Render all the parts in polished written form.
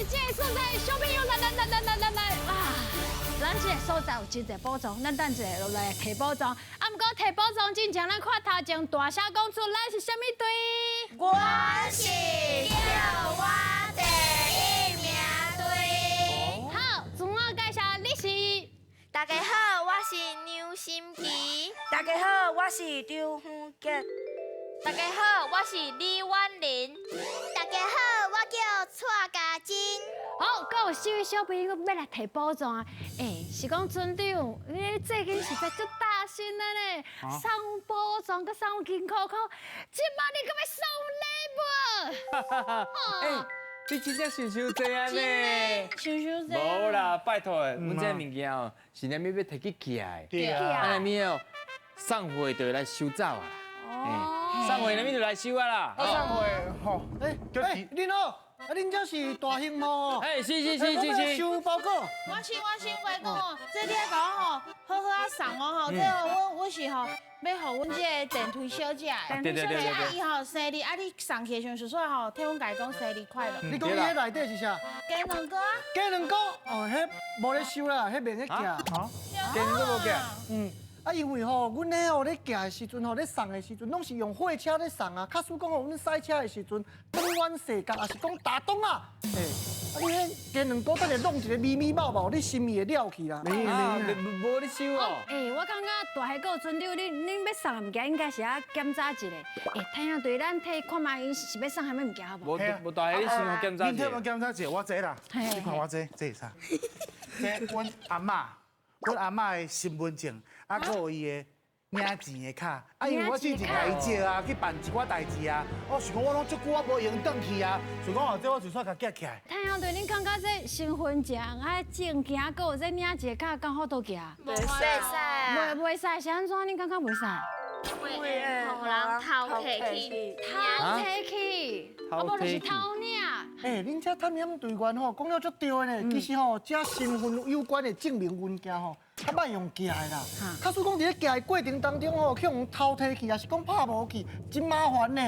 這个所在，小朋友來來來來來來來，哇！咱這个所在有真濟寶藏，咱等一下落來提寶藏。啊，毋過提寶藏之前，咱看頭前大聲講出咱是啥物隊？我是叫我第一名隊。好，自我介紹，你是？大家好，我是梁心琪。大家好，我是張富杰。大家好，我是李婉玲。大家好，我叫蔡家珍。好，閣有四位小朋友欲來提寶藏啊！欸，是講村長，你最近實在足大心的呢，送寶藏，閣送金箍箍，這擺你閣欲送禮物？欸，你真正想傷濟按呢？想傷濟。無啦，拜託的，阮這物件哦，是啥物欲提去寄的？對啊。啊，啥物哦，送貨就會來收走啊。哦。送貨啥物就來收啊啦。啊，送貨吼，欸欸，恁好，啊，恁這是大興嗎？欸，是是是是是。收包裹。我先話講哦，這你愛共我吼，好好仔送哦吼，這哦，阮是吼，欲予阮這个電梯小姐的，對對對對。伊吼生日，啊你送去的時陣，順紲吼替阮共伊講生日快樂。你講伊彼內底是啥？雞卵糕啊。雞卵糕，哦，彼無咧收啦，彼免咧寄。哈？雞卵糕無寄？嗯。啊，因為吼，阮彼吼咧寄的時陣吼，咧送的時陣，攏是用貨車咧送啊。假使講吼，阮賽車的時陣，轉彎踅角，抑是講打擋啊，欸，啊你彼雞卵糕等下弄一个咪咪冒冒，你心意會了去啦。沒無咧收哦。欸，我感覺大蝦閣村長，恁欲送的物件應該是愛檢查一下。欸，太陽隊，咱替看覓𪜶是欲送啥物物件好無？無無大蝦，你先予檢查一下。你替我檢查一下，我這啦，你看我這，這是啥？這阮阿嬤，阮阿嬤的身份證，啊，閣有伊的領錢的卡，啊，因為我之前共伊借啊，去辦一寡代誌啊，我想講我攏足久我無閒轉去啊，所以講哦，這我順紲共寄起來。太陽隊，恁感覺這身份證啊、證件，閣有這領錢卡，敢好倒寄？袂使。袂袂使，是按怎？恁感覺袂使？會予人偷提去，偷提去，啊無就是偷領。欸，恁這探險隊員吼，講了足對的呢。其實吼，這身份有關的證明文件吼，較莫用寄的啦。假使講佇咧寄的過程當中吼，去予偷提去，抑是講拍無去，真麻煩呢。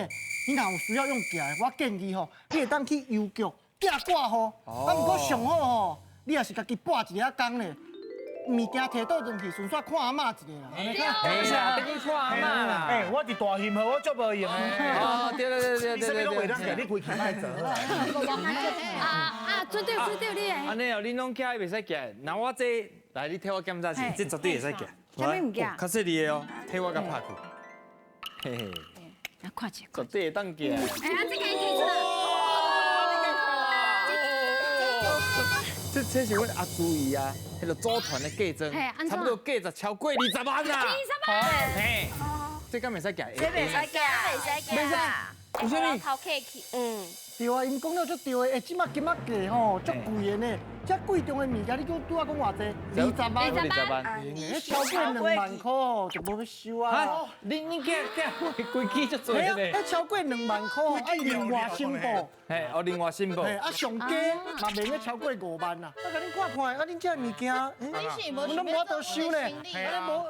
你若有需要用寄的，我建議吼，你會當去郵局寄掛號。啊，毋過上好吼，你也是家己跋一下工咧。物件提倒轉去，順紲看阿嬤一下啦。等一下，等去看阿嬤啦。欸，我佇大興號，我足無閒的。哦，對對對對對對。你啥物攏袂當寄，你規氣莫做。啊啊，村長村長你的。按呢哦，恁攏寄袂使寄，那我這來，你替我檢查一下，這絕對會使寄。啥物物件？較細膩的哦，替我共拍開。嘿嘿。來看一下。絕對會當寄。欸，啊，這個提出來。這是阮阿朱姨啊，彼个組團的嫁妝，差不多價值超過二十萬啦。二十萬。嘿，這敢袂使寄？這袂使寄，袂使寄。袂使。為啥物？偷提去。嗯。對啊，𪜶講了足對的，欸，這擺金仔價吼足貴的呢，這貴重的物件，你叫拄仔講偌濟？二十萬。二十萬。彼超過2萬箍就無欲收啊。恁寄寄規支足濟呢？彼超過2萬箍，啊，另外申報。嘿，哦，另外申報。嘿，啊，上低嘛免欲超過5萬啦。我共恁看看，啊，恁這物件，阮攏無法度收呢。啊，無。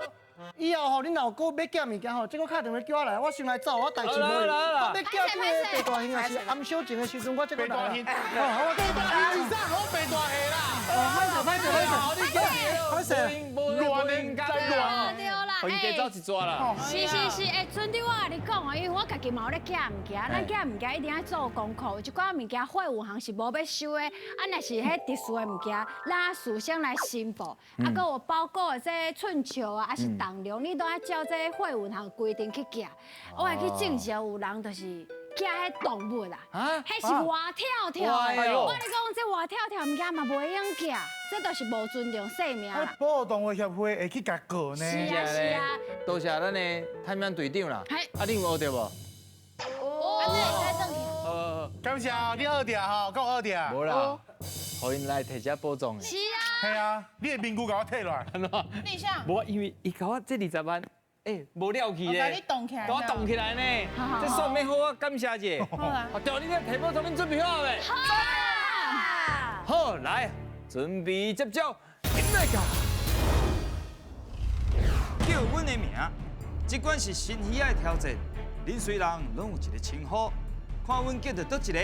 以後吼，恁若有閣欲寄物件吼，這閣敲電話叫我來，我先來走，我代誌無。我欲寄這个白大興也是暗小情的時陣，我這閣來。白大興是啥？攏白大蝦啦。哦，歹勢歹勢歹勢，歹勢。亂的在亂。對啦，予𪜶加走一逝啦。是是是，欸，村長我共你講哦，因為我家己嘛有咧寄物件，咱寄物件一定愛做功課，有一寡物件貨運行是無欲收的，啊，若是彼特殊的物件，咱事先來申報，啊，閣有包裹的這寸尺啊，抑是重量，你都愛照這貨運行規定去寄。我會去證實有人就是寄彼動物啦，彼是活跳跳的。我跟你講，這活跳跳物件嘛袂用寄，這都是無尊重生命啦。保護動物協會會去共告呢。是啊是啊。多謝咱的探險隊長啦。啊，你有學著無？有。按呢會使轉去。好，感謝你學著吼，閣有學著。無啦，予𪜶來提這寶藏的。是啊。係啊，你的面具共我提落來。按怎？你啥？無，因為伊共我這20萬，欸，無了去咧。共你動起來。共我動起來呢。這算欲好啊，感謝者。好啊。對，恁這提寶藏，恁準備好未？好啊。好，來，準備接招，來個。叫阮的名，這款是新魚仔的挑戰。恁雖人攏有一个稱呼，看阮叫著佗一个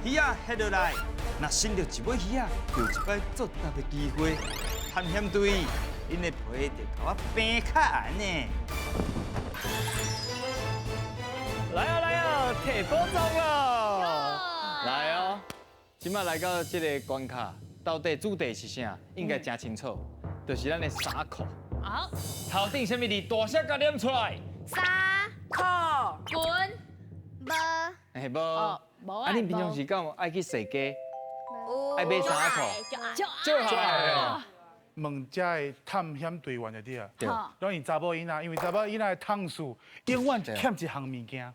鱼仔翕落来，若伸著一尾鱼仔，就有一擺作答的機會。探險隊，𪜶的皮就共我平較按呢。來哦來哦，提寶藏咯！來哦，這擺來到這個關卡，到底主題是啥？應該誠清楚，就是咱的衫褲。好，頭頂啥物字？大聲共念出來。衫褲滾無。嘿，無。啊，恁平常時敢有愛去踅街？愛買衫褲？足愛。問這个探險隊員就對啊。對。攏是查某囡仔，因為查某囡仔的痛處永遠欠一項物件，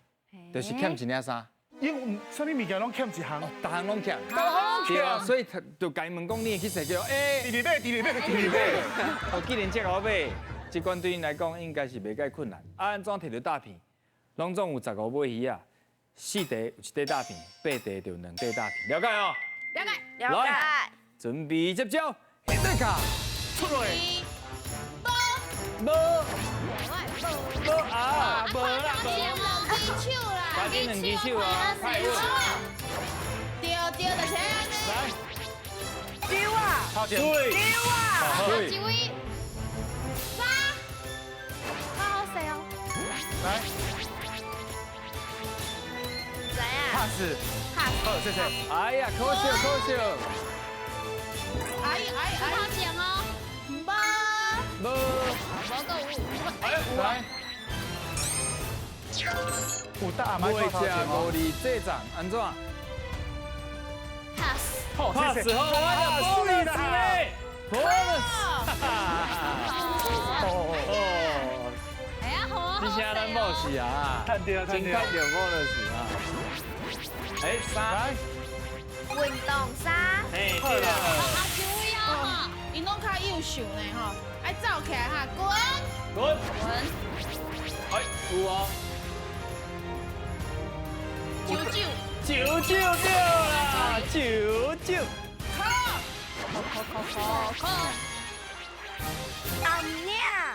就是欠一領衫。因啥物物件攏欠一項，逐項攏欠。逐項攏欠。對啊，所以就共伊問講，你會去踅街？欸，直直買，直直買，直直買。哦，既然這好買，這關對𪜶來講應該是袂介困難。啊，按怎提著大片？攏總有15尾魚仔，4塊有1塊大片，8塊就有2塊大片。了解哦？了解。了解。準備接招，現在卡出來。無。無啊，無啦，無。兩隻手啦，趕緊兩隻手啊，快穩。對對，就是按呢。來。對啊。對。對啊。對。一位。三。好好勢哦。來。怎樣？pass。 pass。好，謝謝。哎呀，可惜可惜。哎哎哎，頭前哦。無。無。無閣有。哎，有啊。有搭阿媽袂食五字這帳，按怎？pass。 pass 好，哎呀，bonus 嘞，bonus。哦。哎呀，好啊，這聲咱某是啊，趁著，真趁著 bonus 啊。哎，衫。運動衫。嘿，對啦。啊，一位哦，𪜶攏較優秀呢吼，愛走起來哈，滾。滾。滾。哎，有哦。九九。九九對啦，九九。扣。扣扣扣扣。阿娘。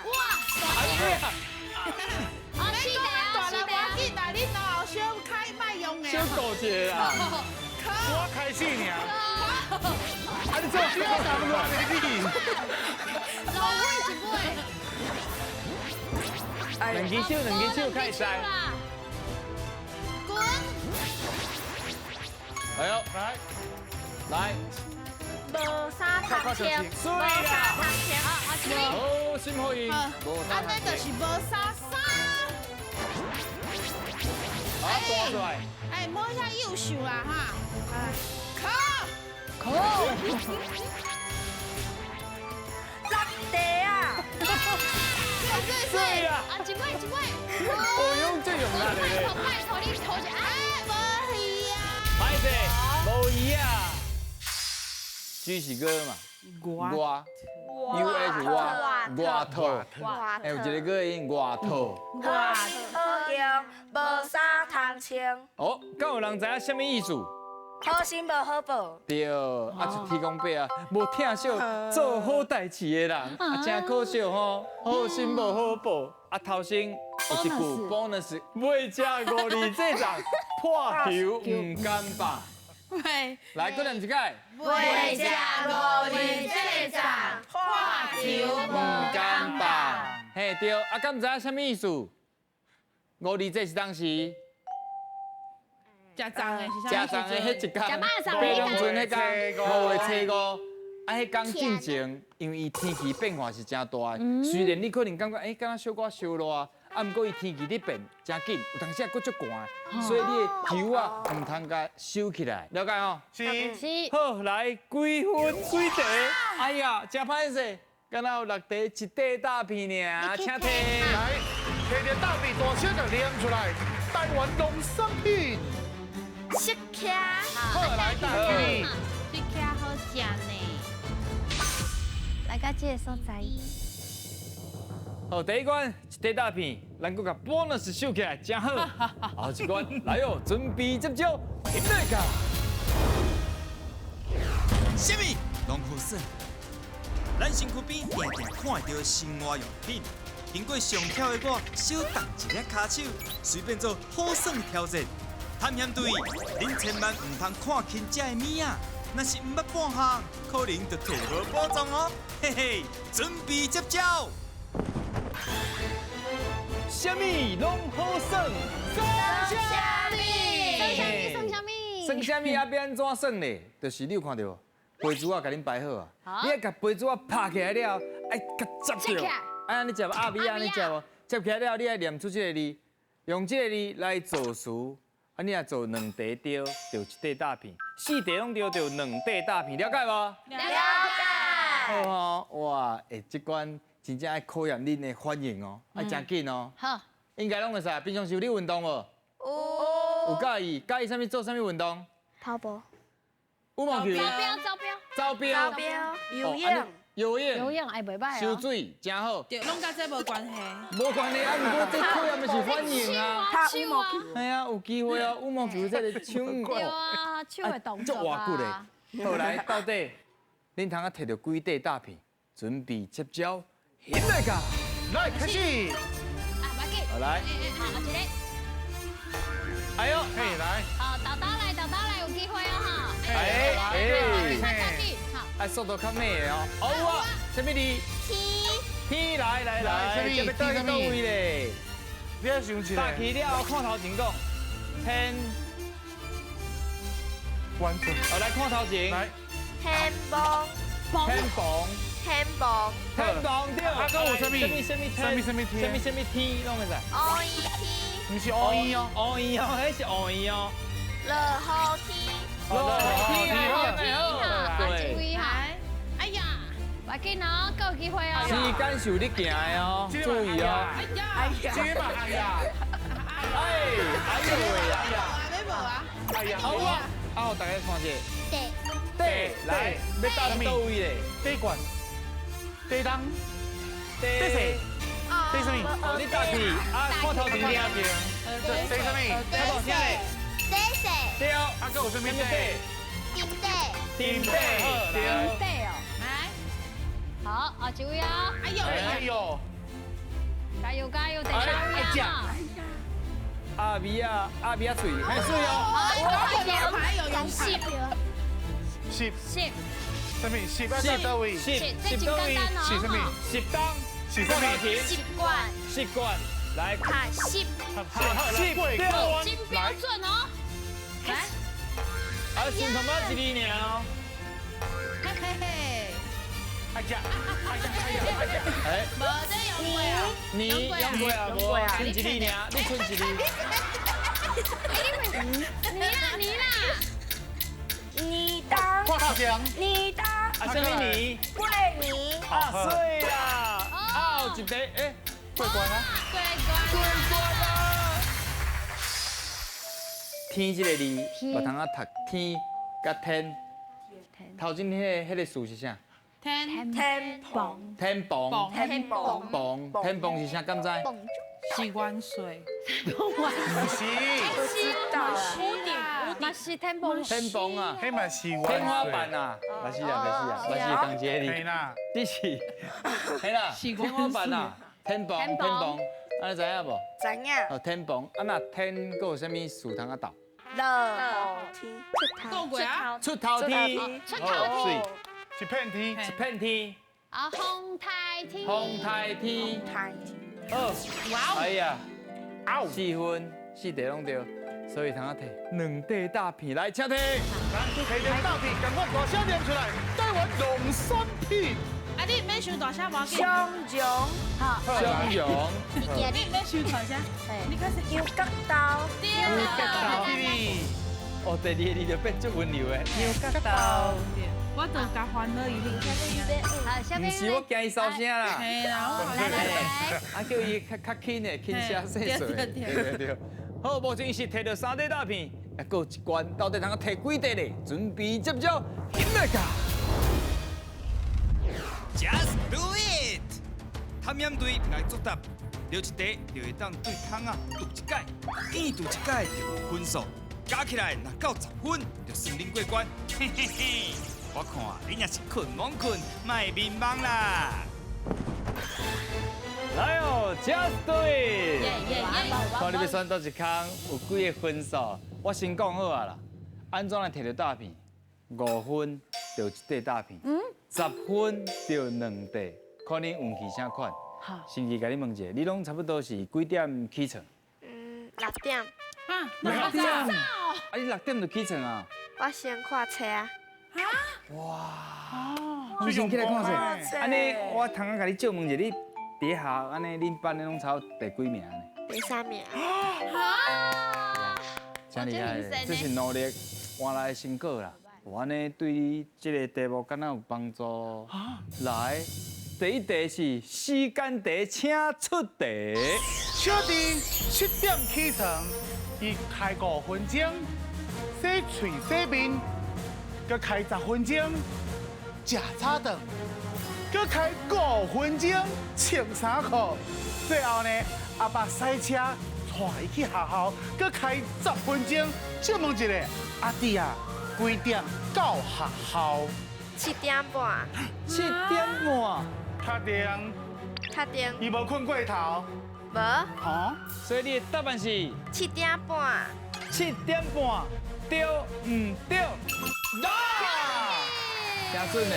哇！阿娘。啊，四塊啊，四塊。無要緊啦，你腦後小開莫用的。小顧一下啦。我開始爾。啊，你做小人亂的你。老尾一尾。兩隻手，兩隻手開始。滾。哎呦，來，來。無衫通穿，無衫通穿。啊，一位。好心好意。按呢就是無衫衫。好，大出來。哎，無遐優秀啦哈。扣。扣。落地啊！對對啦。啊，一尾一尾。哦，用這用力的。拜託拜託，你頭一哎，無魚啊。歹勢，無魚啊。G 是歌嘛？外。U H 外外套。哎，有一個歌音外套。外套用無衫通穿。哦，敢有人知影啥物意思？好心無好報。對，啊，就天公伯啊，無疼惜做好代誌的人，啊，真可惜吼，好心無好報。啊，頭先有一句 bonus，袂食五字這帳，破球毋甘放。喂，來，閣念一擺。袂食五字這帳，破球毋甘放。嘿，對，啊，敢知影啥物意思？五字這是當時。食粽的是食粽的彼一工，爬龍船彼工，5月初5，啊，彼工進前，因為伊天氣變化是誠大的，雖然你可能感覺，欸，敢若小可燒熱，啊，毋過伊天氣咧變誠緊，有當時也閣足寒，所以你的球啊，毋通共收起來，了解吼？是。是。好，來幾分幾塊？哎呀，誠歹勢，敢若有6塊一塊大片爾，請提。來，提著大片大聲共念出來，台灣農產品。釋茄，好來大給你。釋茄好食呢。來到這個所在。好，第一關一塊大片，咱閣共 bonus 收起來，真好。後一關來哦，準備接招，起來噶。啥物攏好耍？咱身軀邊定定看會著生活用品，經過上巧的我，小動一下跤手，隨便做好耍的挑戰。探探險隊，恁千萬毋通看輕這个物仔，若是毋捌半項，可能就提無寶藏哦。嘿嘿，準備接招。啥物攏好耍，耍啥物？耍啥物？耍啥物？耍啥物啊？欲按怎耍咧？就是你有看著無？杯珠仔共恁擺好啊！你愛共杯珠仔拍起來了，愛共接著。愛按呢接鴨米按呢接哦，接起來了，你愛念出這个字，用這个字來造詞。啊，你若做兩題對，就一塊大片；四題攏對，就兩塊大片。了解無？了解。好哦，哇，欸，這關真正愛考驗恁的反應哦，愛誠緊哦。好。應該攏會使。平常時有咧運動無？有。有佮意，佮意啥物做啥物運動？跑步。羽毛球。走標，走標。走標。走標。游泳。游泳。游泳會袂䆀哦。游水誠好。對，攏佮這無關係。無關係啊，毋過這考驗的是反應啊。拍羽毛球。係啊，有機會哦，羽毛球這个手。對啊，手的動作足活骨的。好來，到底恁通啊提著幾塊大片，準備接招，起來噶。來開始。啊，無要緊。好來。好，一个。哎喲，嘿來。好，豆豆來，豆豆來，有機會哦哈。哎哎。好。愛速度較慢的哦。好啊，啥物字？天。天來來來，這欲佗去佗位咧？你愛想一个。打起了後看頭前講，天。完全。好，來看頭前。來。天崩。天崩。天崩。天崩對。啊，閣有啥物？啥物啥物啥物天？啥物啥物天？攏會使。烏衣天。毋是烏衣哦，烏衣哦，彼是烏衣哦。落雨天。落雨天，好，這位哈。哎呀，無要緊哦，閣有機會哦。時間是有咧行的哦，注意哦。哎呀，哎呀，哎呀，哎，哎呦喂呀！哎呀，哎呀，好啊，啊，大家看者。地。地，來，欲搭佗位咧？地管。地东。地势。地啥物？哦，你搭去啊，看頭前聽。地啥物？看頭前咧。地势。對。啊，閣有啥物地？顶地。顶地。顶地哦。來。好，啊，這位哦。哎呦，哎呦。加油加油，第三位啊。鴨米仔，鴨米仔喙，很媠哦。還有用十。十。十。啥物？十啊，在佗位？十。這真簡單哦。是啥物？十當。是啥物？習慣。習慣。來。學習。學習。對。真標準哦。來。啊，先他媽一字爾哦。嘿嘿嘿。哎呀，哎呀，哎呀，哎呀！哎，無這用過啊？你用過啊？無，賰一字爾，你賰一字。你啦，你啦。你當。看頭前。你當。啊，啥物年？過年。啊，水啦！啊，有一個，欸，過關啊？過關。過關啊！天這个字，無通啊讀天佮天。頭前彼个詞是啥？天天崩。天崩。天崩。崩。天崩是啥？敢知？是元帥。毋是。知道。嘛是天崩。天崩啊！彼嘛是天花板啊！嘛是啊，嘛是啊，嘛是同一个字。嘿啦。這是，嘿啦，天花板啊，天崩，天崩，啊你知影無？知影。哦，天崩，啊若天閣有啥物詞通啊鬥？落天。過過啊。出頭天。出頭天。一片天。一片天。啊，風颱天。風颱天。颱天。好。哇哎呀，四分，四題攏對，所以通啊提兩塊大片來，請提。來，提兩大片，趕快大聲念出來，台灣農產品。啊，你毋免傷大聲，無要緊。雙雄。好。雙雄。你毋免傷大聲。你開始。牛角豆。對。牛角豆。哦，第二个字就變足溫柔的。牛角豆。我就共煩惱伊。毋是，我驚伊燒聲啦。嘿啦，來來來。啊，叫伊較較輕的，輕聲細碎。對對對。好，目前是提著三塊大片，還閣有一關，到底通啊提幾塊咧？準備接招，起來噶！Just do it！探險隊來作答，著一題就會當對窗仔揬一擺，見揬一擺就有分數，加起來若夠10分，就算恁過關。嘿嘿嘿，我看恁也是睏罔睏，莫眠夢啦！來哦，Just do it！看你欲選佗一空，有幾个分數？我先講好啊啦，按怎來摕著詐騙？5分著一塊詐騙，10分著2塊，看你運氣啥款。好，先去共你問一下，你攏差不多是幾點起床？ 6點。啊，6點。啊，你6點就起床啊？我先看冊啊。哇！你先起來看冊。按呢，我通仔共你借問一下，你佇學校按呢，恁班的攏差第幾名呢？第3名。啊！真厲害，這是努力換來的成果啦。有按呢對你這个題目敢若有幫助？來，第一題是時間題，請出題。小弟7點起床，伊開5分鐘，洗喙洗面，閣開10分鐘，食早頓，閣開5分鐘，穿衫褲，最後呢，阿爸駛車帶伊去學校，閣開10分鐘。請問一下，阿弟啊，幾點到學校？7點半。7點半，確定？確定。伊無睏過頭？無。吼？所以你的答案是？7點半。7點半，對毋對？真準嘞！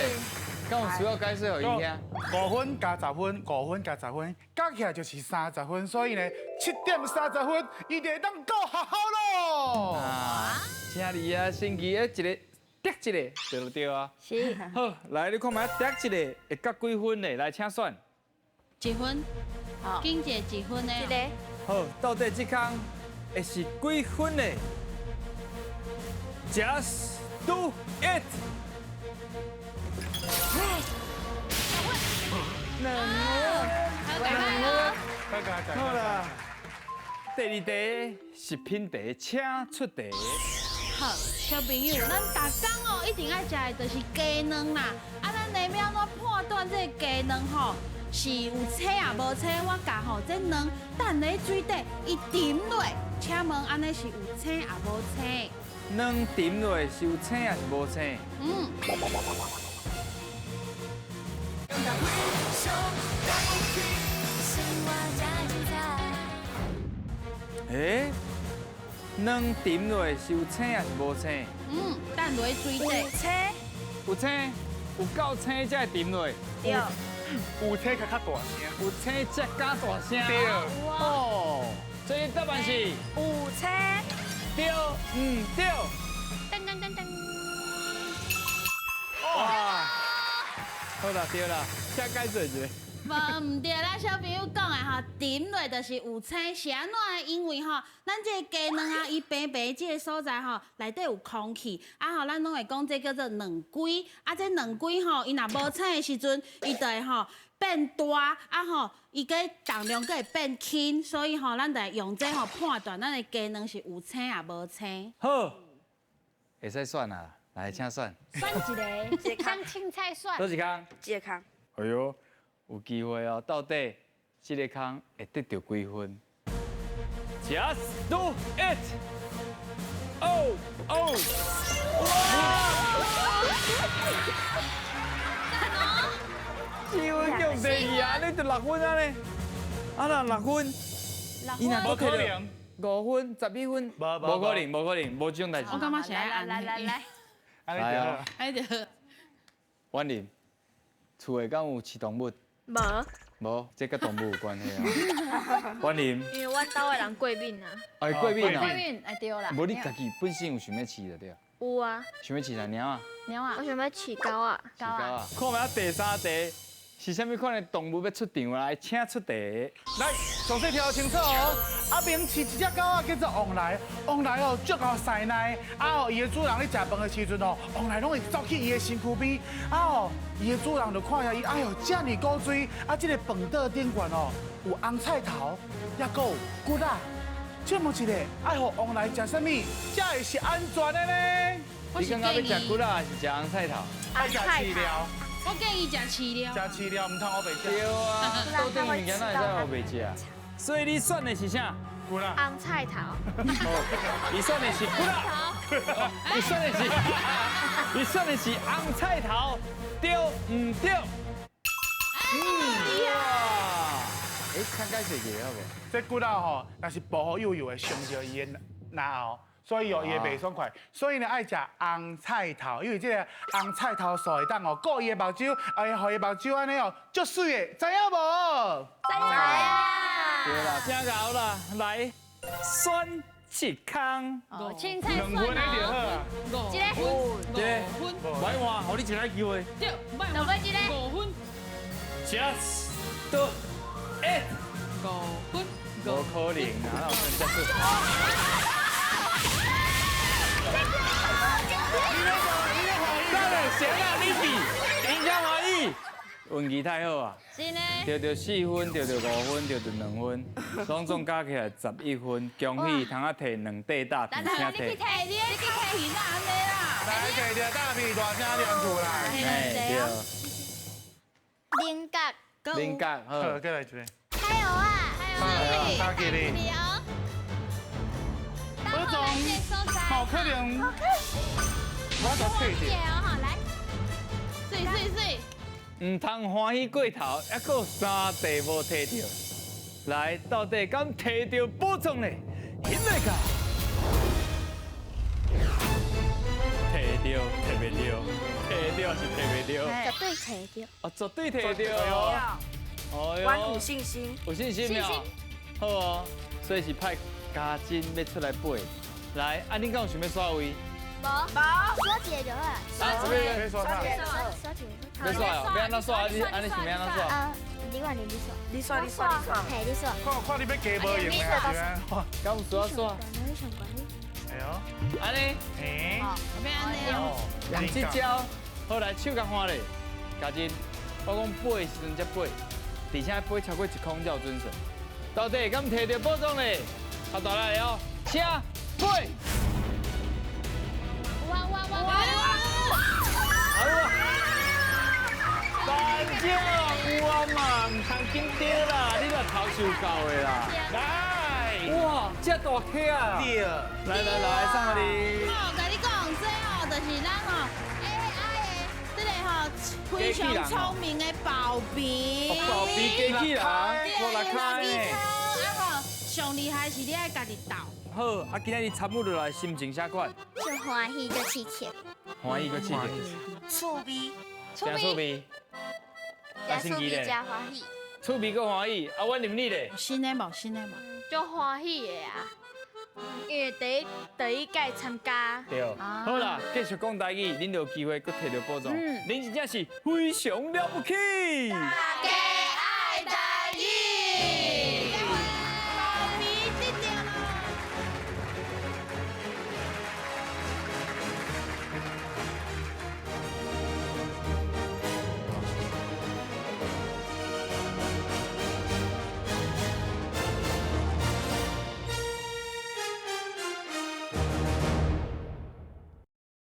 敢有需要解釋予𪜶聽？5分加10分，5分加10分，加起來就是30分，所以呢，7點30分，伊就會當到學校咯。啊，真厲害！神奇的一个，滴一个，對不對啊？是。好，來，你看覓，滴一个會得幾分呢？來，請選。1分。好。經濟1分的。一个。好，到底這空會是幾分呢？Just do it。2分，好啦。第二题食品题，请出题。好，小朋友，咱逐工哦一定爱食的就是雞卵啦。啊，咱下欲按怎判斷這个雞卵吼是有青抑無青？我共吼這卵等咧水底，伊沉落，請問按呢是有青抑無青？卵沉落是有青抑是無青？嗯。欸，卵沉落是有青抑是無青？嗯，等落水底。有青。有青，有夠青才會沉落。對。有青才較大聲。有青才較大聲。對。哦，所以答案是。有青。對，毋對？噔噔噔噔。哇！好啦，對啦，請解釋一下。無毋對，咱小朋友講的吼，沉落就是有青，是按怎的？因為吼，咱這个雞卵啊，伊白白這个所在吼，內底有空氣，啊吼，咱攏會講這叫做卵龜，啊這卵龜吼，伊若無青的時陣，伊就會吼變大，啊吼，伊個重量閣會變輕，所以吼，咱就會用這吼判斷咱的雞卵是有青抑無青。好，會使選啊，來，請選。選一个，當凊彩選。佗一空？這个空。哎喲。有機會哦，到底這个空會得著幾分？Just do it！哦哦！哇！7分用第二啊，你就6分啊呢？啊那6分，無可能。5分、11分，無可能，無可能，無這種代誌。我感覺是愛來來來，來啊！來就。婉玲，厝內敢有飼動物？無。無，這佮動物有關係啊。婉玲。因為阮兜的人過敏啊。哎，過敏啊。過敏，哎對啦。無你家己本身有想欲飼就對。有啊。想欲飼啥貓仔？貓仔。我想欲飼狗仔。飼狗仔。看覓第三題是啥物款的動物欲出場來？請出題。來，詳細聽清楚哦。阿明飼一隻狗仔叫做旺來，旺來哦足𠢕師奶，啊哦伊的主人咧食飯的時陣哦，旺來攏會走去伊的身軀邊，啊哦伊的主人就看著伊，哎喲遮爾古錐，啊這个飯桌頂懸哦有紅菜頭，抑閣有骨仔。請問一下，愛予旺來食啥物才會是安全的呢？你感覺欲食骨仔還是食紅菜頭？愛食飼料。我建議食飼料。食飼料毋通烏白食。對啊，桌頂物件哪會使烏白食？所以你選的是啥？骨仔。紅菜頭。你選的是骨仔。你選的是，你選的是紅菜頭，對毋對？嗯，哇，哎，较解释一下好无？这骨头吼，若是薄荷幼幼会伤著伊的咙喉，所以哦，伊会袂爽快。所以呢，爱食红菜头，因为这个红菜头素会当哦，顾伊的目睭，哎，予伊目睭按呢哦，足媠的，知影无？知影。对啦，真𠢕啦，来选一空。哦，凊彩两分的就好啊。一个，一个，莫换，予你一个机会。对，落尾一个。5分。 Just do it。5分。无可能啊！那有可能这次？当然，谁啊？你比，人家欢喜，运气太好啊！真的。得著4分，得著5分，得著2分，拢总加起来11分，恭喜通啊提2块大片，请你去提。提，你去提哪按呢啦？来，提著大片大声念出来。哎，对。菱角。菱角，好。好，过来一个。还有啊，还有，加起你。我总好可能，我都退掉。来，水水水。毋通欢喜过头，犹阁有3块无提著。来，到底敢提著宝藏呢？现在个，提著提袂著，提著是提袂著？绝对提著。哦，绝对提著。我有信心。有信心没有？好哦，所以是派嘉真欲出来飞。来，啊，恁敢有想欲刷位？无。无。刷一个就好。刷一个。刷一个。刷一个。欲刷哦，欲按怎刷？你按呢想欲按怎刷？你换你你刷。你刷你刷你刷。嘿，你刷。看看你欲加无用的啊？敢有刷刷？哎呦，按呢？嘿。欲按呢哦。用这招，好来手共看咧。嘉真，我讲飞的时阵才飞，而且飞超过1空才有准绳。到底敢提著宝藏咧？较大力哦，请飞！哇哇哇哇！好啊！班长有啊嘛，毋通紧张啦，你若头受够的啦。来，哇，这大颗啊！对，来来来，送予你。我共你讲，这哦就是咱吼 AI 的这个吼非常聪明的宝贝。宝贝机器人，我来开呢。啊吼，上厉害是你爱家己斗。好，啊，今仔日参与落来，心情啥款？就欢喜阁刺激。欢喜阁刺激。趣味。真趣味。真趣味，真欢喜。趣味阁欢喜，啊，阮林你咧？新的无？新的无？足欢喜的啊！因为第一届参加。对。好啦，继续讲台语，恁就有机会阁提著宝藏。恁真正是非常了不起。大家。